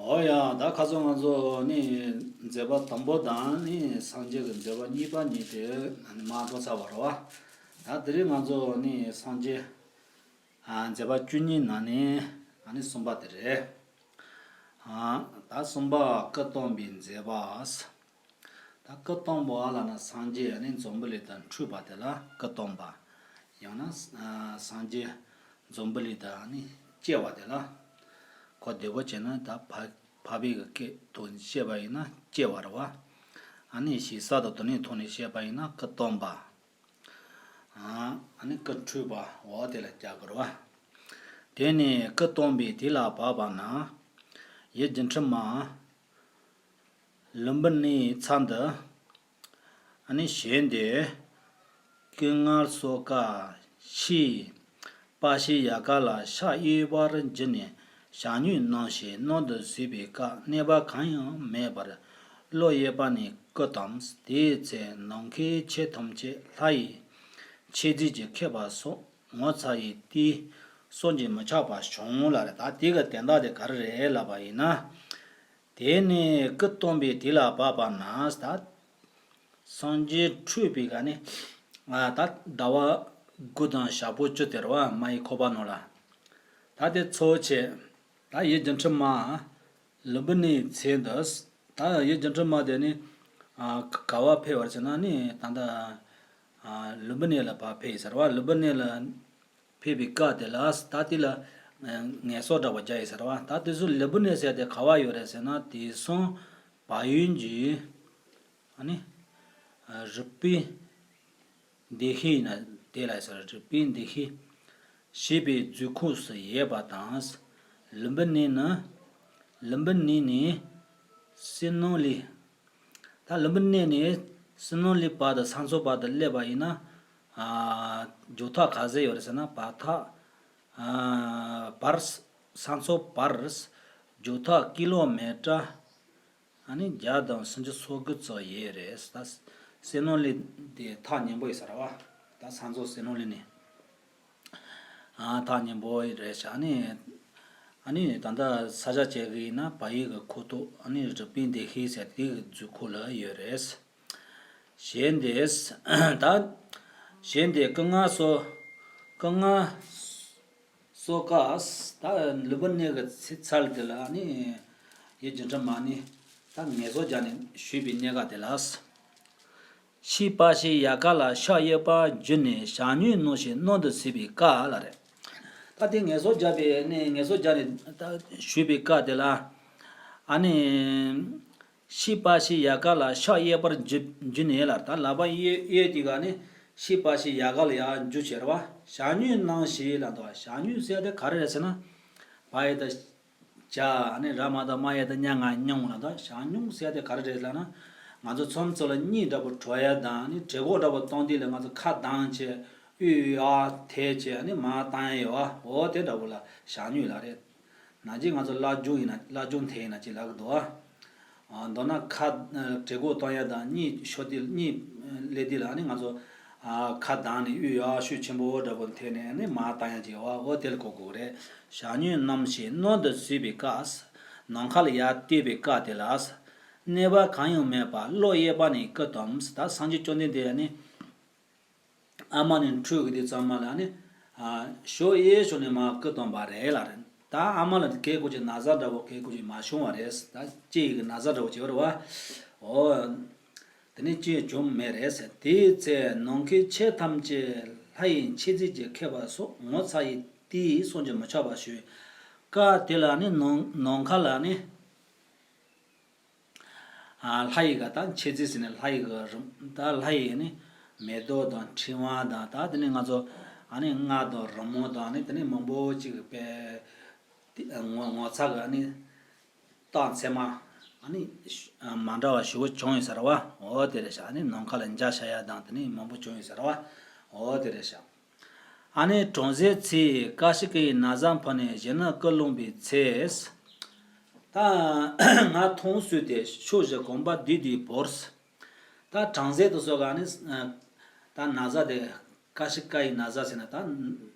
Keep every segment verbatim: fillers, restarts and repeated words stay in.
ཨོ་ཡ། ད་ཁ་སང་ང་ཚོ་ནི་མཛད་པ་དང་པོ་དང་ནི་སངས་རྒྱས་ཀྱི་མཛད་པ་གཉིས་པ་གཉིས་དེ་མར་འགྲོ་ཚར་བ་རེད་བ། ད་དེ་རིང་ང་ཚོ་ནི་སངས་རྒྱས་ཨ་མཛད་པ་བཅུ་གཉིས་ནང་ནས་ཨ་ནི་གསུམ་པ་དེ་རེད། ཨ་ད་གསུམ་པ་སྐུ་སྟོན་པའི་མཛད་པ། ད་སྐུ་སྟོན་པ་ལབ་ན་སངས་རྒྱས་ནི་འཛམ་བུ་གླིང་དུ་འཁྲུངས་པ་དེ་ལ་སྐུ་སྟོན་པ། ཡང་ན་ཨ་སངས་རྒྱས་འཛམ་བུ་གླིང་དུ་ནི་སྐྱེ་བ་དེ་ལ། གོ་བདེ་པོ་བྱས་ན་ད་ཕ་ཕ་བའི་གི་སྐད་ཐོག་ནས་བཤད་པ་ཡིན་ན་སྐྱེ་བ་རེད་བ། ཨ་ནི་ཞེ་ས་དང་དོན་ནི་ཐོག་ནས་བཤད་པ་ཡིན་ན་སྐུ་སྟོན་པ། ཨ་ནི་སྐུ་འཁྲུངས་པ་འོ་དེ་ལ་རྒྱག་དགོས་རེད་བ། དེ་ནས་སྐུ་སྟོན་པའི་དུས་ལ་བབ་པ་ན། ཡུལ་སྒྱུ་འཕྲུལ་མ་ལུམ་བི་ནིའི་ཚལ་དུ། ཨ་ནི་ཞལ་འདི་སྐུ་ངལ་གསོ་སྐབས་ཕྱིས་པ་ཤི་ཡ་ག་ལ་ཤ་གཡོས་པར་གྱུར་ནས་ཞལ་ཉུལ་གནང་ཞིང་སྣོད་དུ་ཟུག་པའི་སྐབས་གནོད་པ་གང་ཡང་མེད་པར་བློ་གཡེང་བ་ནས་སྐུ་བལྟམས། དེའི་ཚེ་ནམ་མཁའི་ཆོས་ཐམས་ཅད་ལྷ་ཡི་མཆོད་རྫས་ཀྱིས་ཁེབས་པ་སོགས་ངོ་མཚར་བའི་ལྟས་བསམ་གྱིས་མི་ཁྱབ་པ་བྱུང་ལ་རེད། ད་དེ་གི་དོན་དག་དེ་ག་རེ་རེད་ལབ་པ་ཡིན་ན། དེ་ནས་སྐུ་སྟོན་པའི་དུས་ལ་བབ་པ་ན་ད། སངས་རྒྱས་འཁྲུངས་པའི་ག་ནི། ཨ་ད་ཟླ་བ་དགུ་དང་ཞག་པོ་བཅུ་དེ་རེད་བ། མ་ཡི་ཁོག་པ་ནང་ལ། ད་དེ་ཚོ་ཆེ། ད་ཡུལ་སྒྱུ་འཕྲུལ་མ་ལུམ་བི་ནིའི་ཚལ་དུ། ད་ཡུལ་སྒྱུ་འཕྲུལ་མ་དེ་ནི་ཨ་ག་བ་ཕེབས་པར་བྱས་ན་ནི་ད་ལྟ་ཨ་ལུམ་བི་ནི་ལ་ཕར་ཕེབས་ཡོད་ས་རེད་བ། ལུམ་བི་ནི་ལ་ཕེབས་པའི་སྐབས་དེ་ལ་ད་དེ་ལ་ངལ་གསོ་འདྲ་པོ་རྒྱག་ཡོད་ས་རེད་བ། ད་དེ་ཚོ་ལུམ་བི་ནི་ཟེར་དེ་ག་བ་ཡོད་རེད་ཟེར་ན། དེང་སང་བལ་ཡུལ་གྱི་ཨ་ནི་རུ་པིན་སྡེ་ཤིང་ན་དེ་ལ་ཟེར། རུ་པིན་སྡེ་ཤིང་ཞེས་པའི་རྫོང་ཁོངས་སུ་ཡོད་པ་དང་། ལུམ་བི་ནི་ནི་ལུམ་བི་ནི་ནས་སི་ནོ་ལི། ད་ལུམ་བི་ནི་ནས་སི་ནོ་ལི་བར་དུ་ས་མཚམས་བར་དུ་སླེབས་པ་ཡིན་ན། ཨ་རྒྱུག་ཐག་ག་ཚོད་ཡོད་རེད་ཟེར་ན། བར་ཐག་ཨ་བར་ས་མཚམས་བར་རྒྱུག་ཐག་ཀི་ལོ་མི་ཊར་ཨ་ནི་བརྒྱ་དང་སུམ་ཅུ་སོ་དགུ་ཙམ་ཡོད་རེད། ད་སི་ནོ་ལི་དེ་ཐག་ཉེ་པོ་ཡོད་ས་རེད་བ། ད་ས་མཚམས་སི་ནོ་ལི་ནས། ཨ་ཐག་ཉེ་པོ་རེད་ཤག་ཨ་ནི་ཨ་ནི་ད་ལྟ་ས་ཆ་བྱེད་གི་ཡིན་ན་བལ་ཡུལ་གྱི་ཁོངས་གཏོགས་ཨ་ནི་རུ་པིན་སྡེ་ཤིང་ཟེར་དེ་གི་རྫོང་ཁོངས་ལ་ཡོད་རེད། ཞལ་འདི་ད་ཞལ་འདི་སྐུ་ངལ་གསོ་སྐུ་ངལ་གསོ་སྐབས་ད་ལུམ་བི་ནི་གི་ཚལ་དེ་ལ་ཨ་ནི་ཡུལ་སྒྱུ་འཕྲུལ་མ་ནི་ད་ངལ་གསོ་རྒྱག་ནས་བཞུགས་པའི་གནས་སྐབས་དེ་ལ། ཕྱིས་པ་ཤི་ཡ་ག་ལ་ཤ་གཡོས་པར་གྱུར་ནས་ཞལ་ཉུལ་གནང་ཞིང་སྣོད་དུ་ཟུག་པའི་སྐབས་ལ་རེད། ད་དེ་ངལ་གསོ་རྒྱག་པའི་ནས་ངལ་གསོ་རྒྱག་ནས་ད་བཞུགས་པའི་སྐབས་དེ་ལ། ཨ་ནི་ཕྱིས་པ་ཤི་ཡ་ག་ལ་ཤ་གཡོས་པར་གྱུར་གྱུར་ནས་ལ། ད་ལག་པ་གཡས་གཡས་དེ་ག་ནི་ཕྱིས་པ་ཤི་ཡ་ག་ལ་ཡར་འཇུ་བྱས་རེད་བ། ཞལ་ཉུལ་གནང་ཞིང་ལ་འདུག་ཞལ་ཉུལ་ཟེར་དེ་ག་རེ་རེད་ཟེར་ན། བ་ཡ་ད་བྱ། ཨ་ནི་ར་མ་ད་མ་ཡ་ད་ཉ་ང་ཉུང་ལ། ད་ཞལ་ཉུལ་ཟེར་དེ་ག་རེ་རེད་ལབ་ན། ང་ཚོ་མཚམས་མཚམས་ལ་གཉིད་འདྲ་པོ་བྲོ་ཡ་དང་ནི་གྲོད་ཁོག་འདྲ་པོ་གཏོང་དུས་ལ་ང་ཚོ་ཁ་གདངས་བྱས་ཨུ་ཨ་དེ་བྱས་ནི་མར་བཏང་ཡ་ཡོད་བ། འོ་དེ་འདྲ་པོ་ལ་ཞལ་ཉུལ་ལབ་རེད། ན་གཞི་ང་ཚོ་སླར་འབྱུང་ཡིན་ན་སླར་འབྱུང་དེ་ཡིན་ན་ཅིག་ལབ་གི་འདུག་བ། མདོར་ན་ཁ་གྲོད་ཁོག་གཏོང་ཡ་དང་གཉིད་ཤོར་དུས་གཉིད་སླེབས་དུས་ལ་ནི་ང་ཚོ་ཁ་གདངས་ནས་ཨུ་ཨ་ཤུགས་ཆེན་པོ་འདྲ་པོ་འཐེན་ནས་ནི་མར་བཏང་ཡ་ཅིག་ཡོད་བ། འོ་དེ་ལ་གོ་དགོས་རེད། ཞལ་ཉུལ་གནང་ཞིང་སྣོད་དུ་ཟུག་པའི་སྐབས། ནམ་མཁའ་ལ་ཡར་བལྟས་པའི་སྐབས་དེ་ལ། གནོད་པ་གང་ཡང་མེད་པར་བློ་གཡེང་བ་ནས་སྐུ་བལྟམས། ད་སངས་རྒྱས་བཅོམ་ལྡན་འདས་ནི་ཨ་མ་ནས་འཁྲུངས་གི་དུས་ཙམ་པ་ལ་ནི་ཞོགས་གཡས་ཕྱོགས་ནས་མར་སྐུ་བལྟམས་པ་རེད་ལ་རེད། ད་ཨ་མ་ལ་གལ་སྐོར་གྱི་ན་ཚ་འདྲ་པོ་གལ་སྐོར་གྱི་མ་བྱུང་བ་རེད། ད་ལྕེ་ཡི་གི་ན་ཚ་འདྲ་པོ་བྱེད་པ་རེད་བ། འོ། དེ་ནས་ཅི་ཡང་བྱུང་མེད་རེད་ཟེར། དེའི་ཚེ་ནམ་མཁའི་ཆོས་ཐམས་ཅད་ལྷ་ཡི་མཆོད་རྫས་ཀྱིས་ཁེབས་པ་སོགས་ངོ་མཚར་བའི་ལྟས་བསམ་གྱིས་མི་ཁྱབ་པ་བྱུང་། སྐབས་དེ་ལ་ནི་ནམ་ནམ་མཁའ་ལ་ནི་ལྷ་ཡི་ག་ད་མཆོད་རྫས་ཟེར་ནས་ལྷ་ཡི་གི་རིམ། ད་ལྷ་ཡི་ནི་མེ་ཏོག་དང་ཕྲེང་བ་དང་། ད་དེ་ནས་ང་ཚོ་ཨ་ནི་རྔ་དང་རོལ་མོ་དང་ནི་དེ་ནས་མང་པོ་ཅིག་གི་དཔེ་ངོ་ངོ་མཚར་གི་ཨ་ནི། རྟགས་མཚན་མ་ཨ་ནི་མ་འདྲ་བ་ཞེ་པོ་བྱུང་ཡོད་ས་རེད་བ། འོ་དེ་རེད་ཤག་ཨ་ནི་ནམ་མཁའ་ལ་འཇའ་ཤར་ཡ་དང་དེ་ནས་མང་པོ་བྱུང་ཡོད་ས་རེད་བ། འོ་དེ་རེད་ཤག་ཨ་ནི་གྲང་ཟས་ཚེ་ཀ་ཤི་ཀ་ཡི་ན་བཟའ་ཕུལ་ནས་གཞོན་ནུ་སྐུ་རློམ་པའི་ཚེ། ད་ང་མཐོང་ཚུལ་དེ་ཕྱོགས་བཞི་གོམ་པ་བསྡུས་ཏེ་བོར། ད་གྲང་ཟས་དེ་ཚོ་ག་ནི་ད་ན་བཟའ་དེ་ཀ་ཤི་ཀ་ཡི་ན་བཟའ་ཟེར་ན་ད།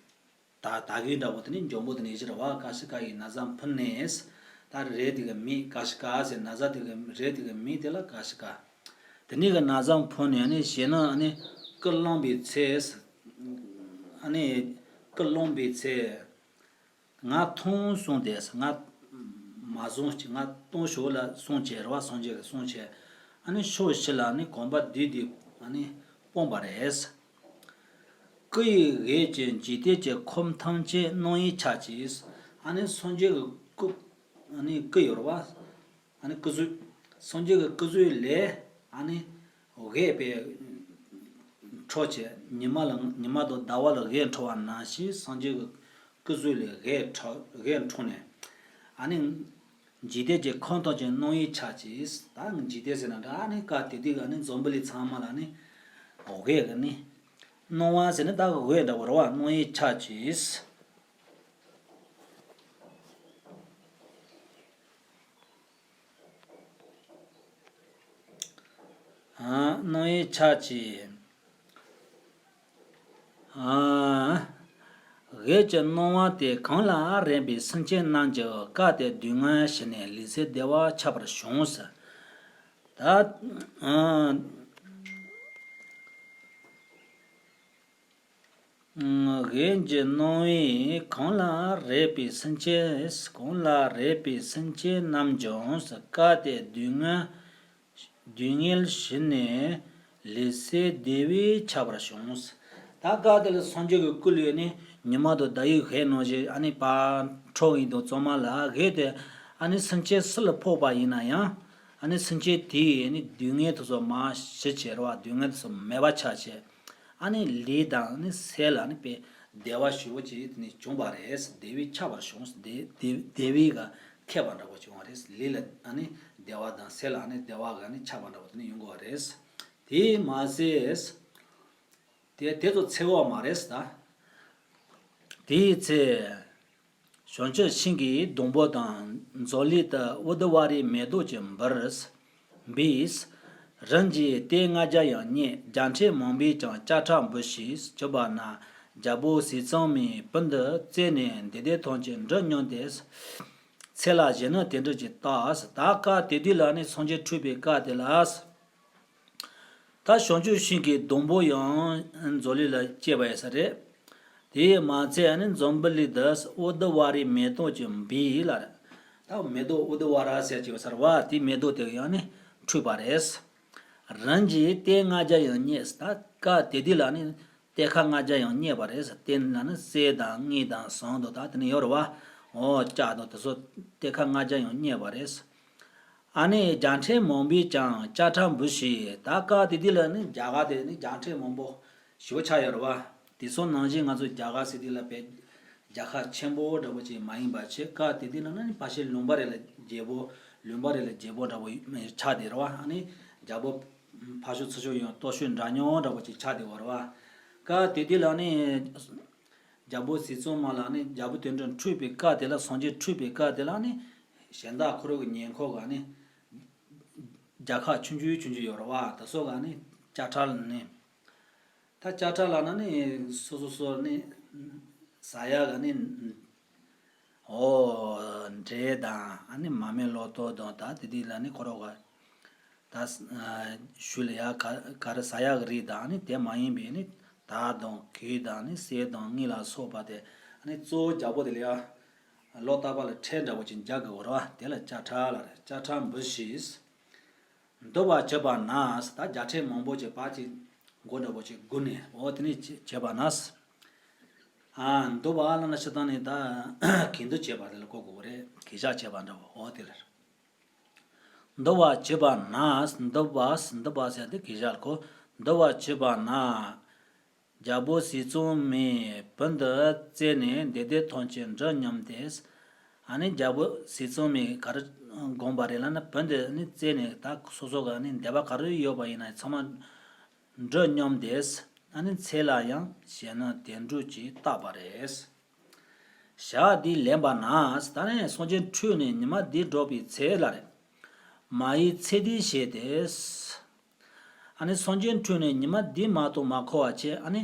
ད་ད་གིན་འདྲ་པོ་དེ་ནི་འཇོན་པོ་དེ་ནི་ཞིག་རེད་བ། ཀ་ཤི་ཀ་ཡི་ན་བཟའ་ཕུལ་ནས། ད་རས་དེ་གི་མིག་ཀ་ཤི་ཀ་ཟེར། ན་བཟའ་དེ་གི་རས་དེ་གི་མིག་དེ་ལ་ཀ་ཤི་ཀ། དེ་ནས་གི་ན་བཟའ་ཕུད་ནས་ནི་ཞེ་ན་ནི་ཀུན་སློང་པའི་ཚེ། ཨ་ནི་ཀུན་སློང་པའི་ཚེ། ང་མཐོང་གསུངས་ཏེ། ང་མ་གསུངས་ཀྱི། ང་མཐོང་ཞོར་ལ་གསུངས་བྱས་རེད་བ། སངས་རྒྱས་ཀྱིས་གསུངས་བྱས། ཨ་ནི་ཕྱོགས་བཞི་ལ་ནི་གོམ་པ་བསྡུས་ཏེ་ཨ་ནི་སྤུངས་པ་རེད། སྐུ་ཡི་འོད་ཀྱིས་འཇིག་རྟེན་གྱི་ཁམས་ཐམས་ཅད་སྣང་བའི་ཆ་གྱིས། ཨ་ནི་སངས་རྒྱས་ཀྱི་སྐུ། ཨ་ནི་སྐུ་ཡོད་རེད་བ། ཨ་ནི་སྐུ་གཟུགས། སངས་རྒྱས་ཀྱི་སྐུ་གཟུགས་ལས་ཨ་ནི་འོད་དཔེ་འཕྲོ་བྱས། ཉི་མ་ལ། ཉི་མ་དང་ཟླ་བ་ལ་འོད་འཕྲོ་བ་ནང་བཞིན་སངས་རྒྱས་ཀྱི་སྐུ་གཟུགས་ལས་འོད་འཕྲོ། འོད་འཕྲོ་ནས། ཨ་ནི་འཇིག་རྟེན་གྱི་ཁམས་ཐམས་ཅད་སྣང་བའི་ཆ་གྱིས། ད་འཇིག་རྟེན་ཟེར་ན་འདྲ། ཨ་ནི་སྐབས་དེ་དུས་ཨ་ནི་འཛམ་བུ་གླིང་ཚང་མ་ལ་ནི་འོད་ཀྱིས་ནི། སྣང་བ་ཟེར་ན་ད་འོད་འདྲ་བོ་རེད་བ། སྣང་བའི་ཆ་གྱིས། ཨ། སྣང་བའི་ཆ་གྱིས། ཨ། འོད་ཀྱི་སྣང་བ་དེ་གང་ལ་རེག་པའི་སེམས་ཅན་རྣམས་ཀྱི་སྐབས་དེར་སྡུག་བསྔལ་ཞི་ནས་ལུས་སེམས་བདེ་བ་ཁྱབ་པར་བྱུང་ཟེར། ད། ཨ། འོད་ཀྱི་སྣང་བས་གང་ལ་རེག་པའི་སེམས་ཅན། གང་ལ་རེག་པའི་སེམས་ཅན་རྣམས་ཀྱང་སྐབས་དེར་སྡུག་བསྔལ། སྡུག་བསྔལ་ཞི་ནས་ལུས་སེམས་བདེ་བས་ཁྱབ་པར་བྱུང་། ད་སྐབས་དེ་ལ་སངས་རྒྱས་ཀྱི་སྐུ་ལས་ནི་ཉི་མ་དང་ཟླ་བའི་འོད་ནང་བཞིན་ཨ་ནི་ཕར་འཕྲོ་ཡིན་དང་། གཙང་མ་ལ་འོད་དེ་ཨ་ནི་སེམས་ཅན་སུ་ལ་ཕོག་པ་ཡིན་ན་ཡང་། ཨ་ནི་སེམས་ཅན་དེའི་ནི་སྡུག་བསྔལ་དེ་ཚོ་མར་ཞི་བྱས་རེད་བ། སྡུག་བསྔལ་དེ་ཚོ་མེད་པ་ཆགས་བྱས། ཨ་ནི་ལུས་དང་ནི་སེམས་ལ་ནི་དཔེ་བདེ་བ་ཞེ་པོ་ཅིག་དེ་ནི་བྱུང་བ་རེད། བདེ་བས་ཁྱབ་པར་བྱུང་། བདེ་བདེ་བདེ་བའི་ག་ཁྱབ་པ་འདྲ་པོ་བྱུང་བ་རེད། ལུས་ལ་ཨ་ནི་བདེ་བ་དང་སེམས་ལ་ཨ་ནི་བདེ་བ་ག་ནི་ཁྱབ་པ་འདྲ་པོ་དེ་ནི་ཡོང་གི་བ་རེད། དེས་མ་ཟད། དེ་དེ་ཚོ་ཚེ་འོག་མ་རེད་ད། དེའི་ཚེ། བྱང་ཆུབ་ཤིང་གི་སྡོང་པོ་དང་། མཛོད་ལས་དུ་ཨུ་དུ་ཝ་རའི་མེ་ཏོག་ཅིག་འབུར། འབུས། རིམ་གྱིས་སྟན་ལྔ་བརྒྱ་ཡང་རྙེད། རྒྱལ་ཕྲན་མང་པོས་ཀྱང་ལྕགས་ཁྲ་འབུལ་ཞེས་བྱ་བ་ན། རྒྱལ་པོ་ཟས་གཙང་མས་བུ་འདི་བཙལ་ནས་འདོད་ལྡན་ཐམས་ཅད་འབྲི་སྙམ་སྟེ། ཚེ་ལ་གཞོན་ནུ་དེ་འདྲ་ཅིག་བལྟས། ད་སྐབས་དེ་དུས་ལ་ནི་སངས་རྒྱས་འཁྲུངས་པའི་སྐབས་དེ་ལ། ད་བྱང་ཆུབ་ཤིང་གི་སྡོང་པོ་ཡང་མཛོད་ལས་ལ་སྐྱེས་པ་ཡིན་ས་རེད། དེས་མ་ཚད་ནི་འཛམ་བུ་གླིང་དུ་ཨུ་དུ་ཝ་རའི་མེ་ཏོག་ཅིག་འབུས་ལ་རེད། ད་མེ་ཏོག་ཨུ་དུ་ཝ་ར་ཟེར་གྱི་ཡོད་ས་རེད་བ། དེའི་མེ་ཏོག་དེ་ཡང་ནི་འཁྲུངས་པ་རེད། རིམ་གྱིས་སྟན་ལྔ་བརྒྱ་ཡང་རྙེད། ད་སྐབས་དེ་དུས་ལ་ནི་གཏེར་ཁ་ལྔ་བརྒྱ་ཡང་རྙེད་པ་རེད། སྟན་ལ་ནི་གསེར་དང་དངུལ་དང་ཟངས་དང་ད་དེ་ནི་ཡོད་རེད་བ། འོ་ལྕགས་དང་དེ་ཚོ་གཏེར་ཁ་ལྔ་བརྒྱ་ཡང་རྙེད་པ་རེད། ཨ་ནི་རྒྱལ་ཕྲན་མང་པོས་ཀྱང་ལྕགས་ཁྲ་འབུལ་ཞེས། ད་སྐབས་དེ་དུས་ལ་ནི་རྒྱ་གར་དེ་ནི་རྒྱལ་ཕྲན་མང་པོ་ཞེ་པོ་ཆགས་ཡོད་རེད་བ། དེ་ཚོ་ནང་བཞིན་ང་ཚོ་རྒྱ་གར་ཟེར་དུས་ལ་དཔེ་རྒྱལ་ཁབ་ཆེན་པོ་འདྲ་པོ་ཅིག་མ་ཡིན་པ་བྱས། སྐབས་དེ་དུས་ལ་ནི་ཕལ་ཆེར་ལུང་པ་རེ་ལ་རྒྱལ་པོ། ལུང་པ་རེ་ལ་རྒྱལ་པོ་འདྲ་པོ་ཆགས་བསྡད་རེད་བ། ཨ་ནི་རྒྱལ་པོ་ཕར་ཕྱོགས་ཚུར་ཕྱོགས་ཡང་སྟོབས་ཤུགས་འདྲ་མཉམ་འདྲ་པོ་ཅིག་ཆགས་བསྡད་ཡོད་རེད་བ། སྐབས་དེ་དུས་ལ་ནི། རྒྱལ་པོ་ཟས་གཙང་མ་ལ་ནི་རྒྱལ་པོ་དོན་གྲུབ་འཁྲུངས་པའི་སྐབས་དེ་ལ། སངས་རྒྱས་འཁྲུངས་པའི་སྐབས་དེ་ལ་ནི་གཞན་དག་ཁོ་རང་གི་ཉེ་འཁོར་ག་ནི་རྒྱལ་ཁབ་ཆུང་ཆུང་ཆུང་ཆུང་ཡོད་རེད་བ། དེ་ཚོ་ག་ནི་ལྕགས་ཁྲ་ལ་ནི། ད་ལྕགས་ཁྲ་ལ་ན་ནི་སོ་སོ་སོ་ནི་ཟ་ཡག་ག་ནི། འོ། འབྲས་དང་ཨ་ནི་མར་མེ་ལོ་ཏོག་དང་། ད་དེ་དུས་ལ་ནི་ཁོ་རང་ག་ད་ཤུལ་ལ་ཡ་ག་ག་རེ་ཟ་ཡག་གི་རིགས་དང་ནི། དེ་མ་ཡིན་པའི་ནི་དར་དང་གོས་དང་ནི་གསེར་དང་དངུལ་ལ་སོགས་པ་དེ། ཨ་ནི་གཙོ་བོ་རྒྱལ་པོ་དེ་ལ་ཡ་ལོ་རྟག་པ་ལ་ཁྲལ་འདྲ་པོ་ཅིག་འཇལ་དགོས་རེད་བ། དེ་ལ་ལྕགས་ཁྲ་ལ་རེད། ལྕགས་ཁྲ་འབུལ་ཞེས། འདུལ་བ་བྱེད་པ་ན། ད་རྒྱལ་ཕྲན་མང་པོ་ཅིག་ཕར་ཅིག་མགོ་འདྲ་པོ་ཅིག་སྒུར་ནས། འོ་དེ་ནས་བྱེད་པ་ན། ཨ། འདུལ་བ་ལ་ན་སྤྱིར་བཏང་ནི་ད་གུས་འདུད་བྱེད་པ་དེ་ལ་གོ་དགོས་རེད། གུས་ཞབས་བྱེད་པ་འདྲ་པོ། འོ་དེ་ལ། འདུལ་བ་བྱེད་པ་ན། འདུལ་བ། འདུལ་བ་ཟེར་ཏེ་གུས་ཞབས་གོ། འདུལ་བ་བྱེད་པ་ན། རྒྱལ་པོ་ཟས་གཙང་མས་བུ་འདི་བཙལ་ནས་འདོད་ལྡན་ཐམས་ཅད་འབྲི་སྙམ་སྟེ། ཨ་ནི་རྒྱལ་པོ་ཟས་གཙང་མས་ག་རེ་དགོངས་པ་རེད་ལབ་ན། བུ་འདི་ནི་བཙལ་ནས་ད་སོ་སོ་ག་ནི་འདོད་པ་ག་རེ་ཡོད་པ་ཡིན་ན་ཚང་མ་འབྲི་སྙམ་སྟེ། ཨ་ནི་ཚེ་ལ་ཡང་གཞོན་ནུ་དེ་འདྲ་ཅིག་བཏགས་པ་རེད། ཞག་འདི་ལེན་པ་ན། ད་ནི་སངས་རྒྱས་འཁྲུངས་ནས་ཉི་མ་འདི་འགྲོགས་པའི་ཚེ་ལ་རེད། མ་ཡི་ཚེ་འདི་བྱས་ཏེ། ཨ་ནི་སངས་རྒྱས་འཁྲུངས་ནས་ཉི་མ་འདི་མ་གཏོགས་མ་འཁོར་བ་བྱས། ཨ་ནི་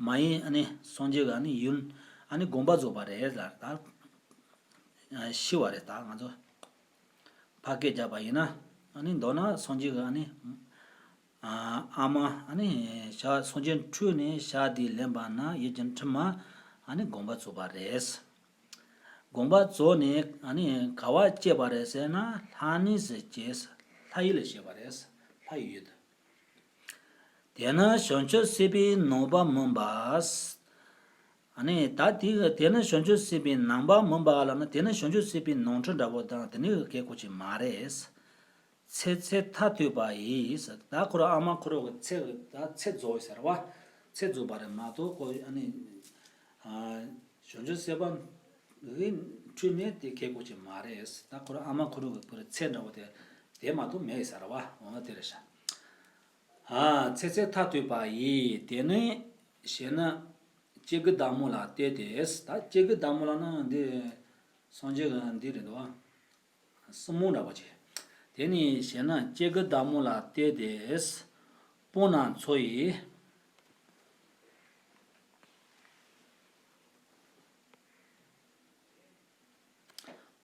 མ་ཡི་ཨ་ནི་སངས་རྒྱས་ཀྱི་ཨ་ནི་ཡུམ་ཨ་ནི་དགོངས་པ་རྫོགས་པ་རེད་ལ། ད་ཤི་བ་རེད། ད་ང་ཚོ་ ཕ་སྐད་རྒྱབ་པ་ཡིན་ན། ཨ་ནི་མདོར་ན་སངས་རྒྱས་ཀྱི་ཨ་ནི། ཨ་ཨ་མ་ཨ་ནི་ཞག་སངས་རྒྱས་འཁྲུངས་ནས་ཞག་དེ་ལེན་པ་ན་ཡིད་ཀྱི་མཐུན་མ་ཨ་ནི་དགོངས་པ་རྫོགས་པ་རེད། དགོངས་པ་རྫོགས་ནས་ཨ་ནི་ག་བ་སྐྱེས་པ་རེད་ཟེར་ན་ལྷ་གནས་སུ་སྐྱེས། ལྷ་ཡུལ་ལ་སྐྱེས་པ་རེད། ལྷ་ཡི་ཡུལ་དུ། དེ་ནི་བྱང་ཆུབ་སྲིད་པའི་ནང་པ་མིན་པ། ཨ་ནི་ད་དེ་དེ་ནི་བྱང་ཆུབ་སྲིད་པའི་ནང་པ་མིན་པ་ལབ་ན་དེ་ནི་བྱང་ཆུབ་སྲིད་པའི་ནང་ཁྲོལ་འདྲ་པོ་དང་དེ་ནི་གི་སྐད་ཁོ་ཅིག་མ་རེད། ཚེ་ཚད་མཐར་ཐུག་པ་ཡིས། ད་ཁོ་རང་ཨ་མ་ཁོ་རང་གི་ཚེ་ད་ཚེ་རྫོགས་ཡོད་ཟེར་བ། ཚེ་རྫོགས་པ་རེད་མ་གཏོགས་ཁོ་ཨ་ནི། ཨ་བྱང་ཆུབ་སེམས་དཔའ་གི་འཁྲུལ་ནས་དེ་སྐད་ཁོ་ཅིག་མ་རེད། ད་ཁོ་རང་ཨ་མ་ཁོ་རང་གི་ཁོ་རང་ཚེ་འདྲ་པོ་དེ་དེ་མ་གཏོགས་མེད་ཟེར་བ་འོ་ན་དེ་རེད་ཤག་ཨ་ཚེ་ཚད་མཐར་ཐུག་པ་ཡིས། དེ་ནི་ཞེ་ན། སྐྱེ་དགུའི་བདག་མོ་ལ་བལྟས་ཏེ། ད་སྐྱེ་དགུའི་བདག་མོ་ལབ་ན་འདི་སངས་རྒྱས་ཀྱི་འདི་རེད་འདུག་བ། སྲིང་མོ་འདྲ་པོ་ཅིག་དེ་ནི་ཞེ་ན་སྐྱེ་དགུའི་བདག་མོ་ལ་བལྟས་ཏེ། སྤོང་ན་མཚོ་ཡི།